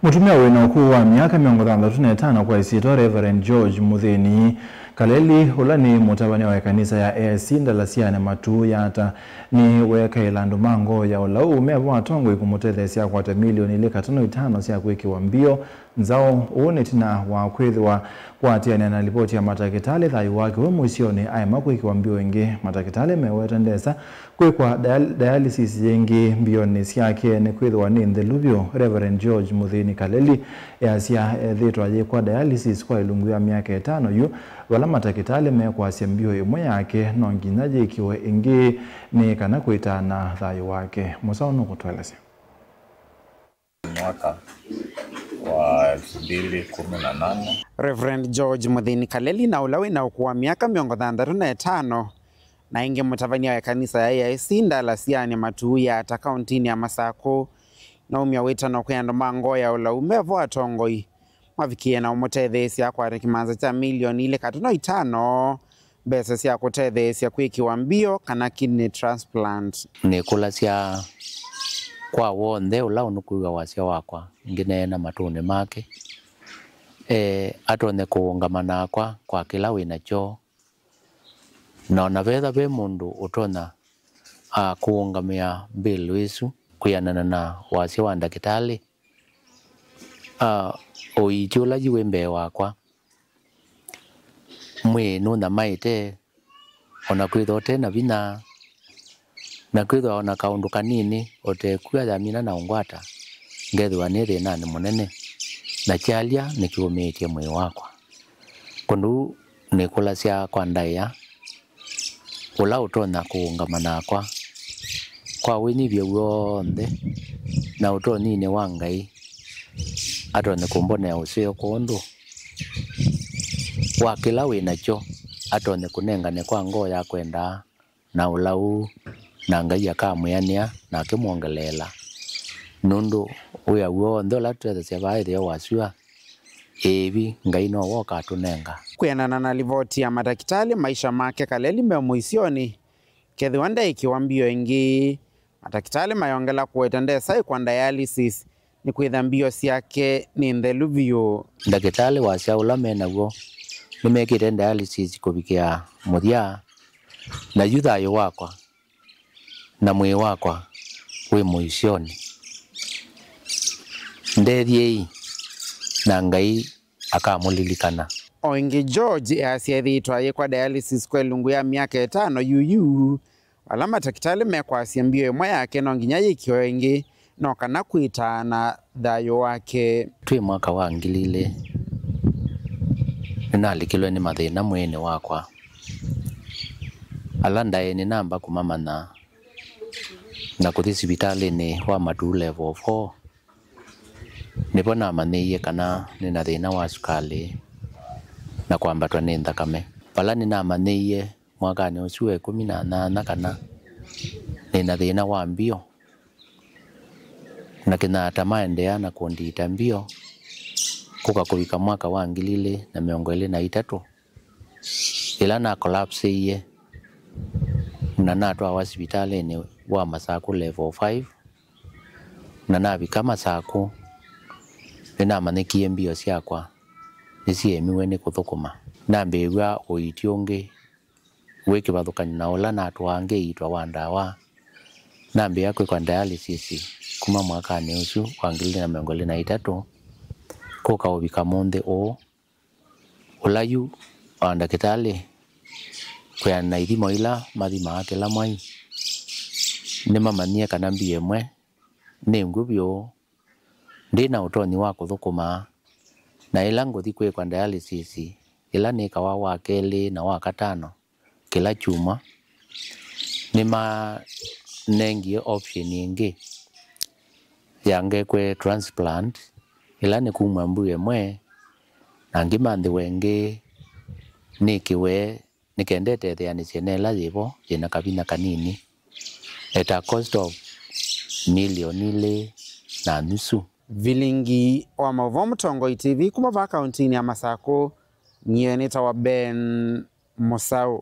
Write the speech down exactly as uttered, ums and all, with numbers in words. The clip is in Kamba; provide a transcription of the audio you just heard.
Mũtumĩa wĩ na ũkũũ wa myaka mĩongo thanthatũ na ĩtano kwa ĩsyĩtwa Reverend George Mũthĩni Kaleli, ũla nĩ mũtavany'a wa ĩkanisa ya A I C Ndalasianĩ Matuu Yatta, nĩweekaĩla andũ ma ngoo ya ũlau me vo atongoi kũmũtetheesya akwate milioni ilĩ katono itano sya kwĩkĩwa mbio nzaũ. Ũũ nĩ ĩtina wa kwĩthĩwa, kũatĩanĩa na livoti ya matakĩtalĩ, thayũ wake wĩ mũisyonĩ, aema kwĩkĩwa mbio ĩngĩ. Matakĩtalĩ meweta ndesa kwĩkwa dial-, dialysis yĩngĩ mbionĩ syake nĩkwĩthĩwa nĩ nthelu vyũ. Reverend George Mũthĩni Kaleli easya ethĩĩtwe ayĩkwa dialysis kwa ĩlungu ya myaka ĩtano yu, vala matakĩtalĩ mekwasya mbio ĩmwe yake no nginya yĩkĩwe ĩngĩ nĩ kana kwĩtana thayũ wake. Mũsaũ nũkũtũelesya. Mwaka wa elfu mbili kumi na nane. Reverend George Mũthĩni Kaleli, na ũla wĩ na ũkũũ wa myaka mĩongo thanthatũ na ĩtano, na ĩngĩ mũtavany'a wa ĩkanisa ya A I C Ndalasianĩ Matuu Yatta kaũntinĩ ya Masakũ, naumya wĩtano kwĩ andũ ma ngoo ya ũlau me vo atongoi mavikĩe na ũmũtetheesya akwate kĩmanza kya milioni ilĩ katono itano, mbesa sya kũtetheesya kwĩkĩwa mbio kana kidney transplant. Nĩkũlasya kwa w'onthe ũla ũnũkwĩw'a wasya wakwa, ngĩneena matũnĩ make, e, atonye kũũngama nakwa kwa kĩla wĩ nakyo. Na ona vetha ve mũndũ ũtonya, a, kũũngamĩa mbĩlũ ĩsu kwĩanana na wasya wa ndakĩtalĩ, a, ũiiti ũla yu wĩ mbee wakwa, mwĩĩ nũnyamaĩte, o na kwĩthwa ũte na vinya, na kwĩthwa o na kaũndũ kanini ũtekw'a yamina na ũngwata, ngethĩwa nĩ thĩnanĩ mũnene, na kyalya nĩkĩũmĩĩtye mwĩĩ wakwa. Kũndũ nĩkũlasya kwa ndaĩa, ũla ũtonya kũũngama nakwa kwa wĩnyivyo w'onthe na ũtonyinĩ wa Ngai, atonye kũmbonea ũseo kwondũ wa kĩla wĩ nakyo, atonye kũnengane kwa ngoo ya kwendaa na ũlau, na Ngai akamwĩanĩa na akĩmwongeleela, nũndũ wĩa w'onthe ũla tũtethasya vaa ĩtheo wa syũa, ĩĩvi, Ngai nowe ũkatũnenga. Kwĩanana na livoti ya matakĩtalĩ, maisha make Kaleli me mũisyonĩ kethĩwa ndaĩkĩwa mbio ĩngĩ. Matakĩtalĩ mayongela kũweta ndesa ĩkwa dialysis nĩkwĩtha mbio syake nĩ nthelu vyũ. Ndakĩtalĩ wasya ũla me naw'o nĩmekĩte dialysis kũvikĩa mũthya, na yu thayũ wakwa na mwĩĩ wakwa wĩ mũisyonĩ. Ndethyei, na Ngai akamũlilikana. O ĩngĩ, George easya ethĩĩtwe ayĩkwa dialysis kwa ĩlungu ya myaka ĩtano yuyu, vala matakĩtalĩ mekwasya mbio ĩmwe yake no nginya yĩkĩwe ĩngĩ, no kana kwĩtaana thayũ wake. Twĩ mwaka wa ngili ilĩ, nĩnalikilwe nĩ mathĩna mwĩĩnĩ wakwa, ala ndaĩ nĩnamba kũmamanya na kũthi sivitalĩnĩ wa Matuu Level four. Nĩvo namanyĩie kana nĩ na thĩna wa sukalĩ na kwambatwa nĩ nthakame. Vala nĩnamanyĩie mwakanĩ ũsu wa ĩkũmi na nyanya kana nĩ na thĩna wa mbio, na Kenyatta maendeea na kũndiita mbio kũka kũvika mwaka wa ngili ilĩ na mĩongo ĩlĩ na itatũ, ĩla na collapseie na natwawa sivitalĩnĩ wa Masakũ Level five, na navika Masakũ, nĩnamanyĩkie mbio syakwa nĩsyĩemiwe nĩ kũthũkũma. Nambĩĩw'a ũiiti ũngĩ wĩ kĩvathũkany'o na ũla natwaa ngĩiitwa wa ndawa. Nambĩĩa kwĩkwa dialysis kuma mwakanĩ ũsu wa ngili ilĩ na mĩongo ĩlĩ na itatũ kũka ũvika mũnthĩ ũũ. Ũla yu wa ndakĩtalĩ kwĩana na ithimo ila mathimaa kĩla mwai, nĩmamanyie kana mbio ĩmwe nĩ ngw'ũ vyũ, ndĩ na ũtonyi wa kũthũkũma, na ĩla ngũthi kwĩkwa dialysis ĩla nĩkawa wa kelĩ na wa katano kĩla kyumwa, nĩmanengie option ĩngĩ ya ngekwe transplant ĩla nĩ kumw'a mbio ĩmwe na ngĩmanthĩwa ĩngĩ nĩkĩwe, nĩ kenda ĩtetheanĩsye na ĩla yĩvo yĩna kavinya kanini, at a cost of milioni ilĩ na nusu. Vilingi wa maũvoo Mũtongoi T V kuma vaa kaũntinĩ ya Masakũ, nyie nĩtawa Ben Mũsaũ.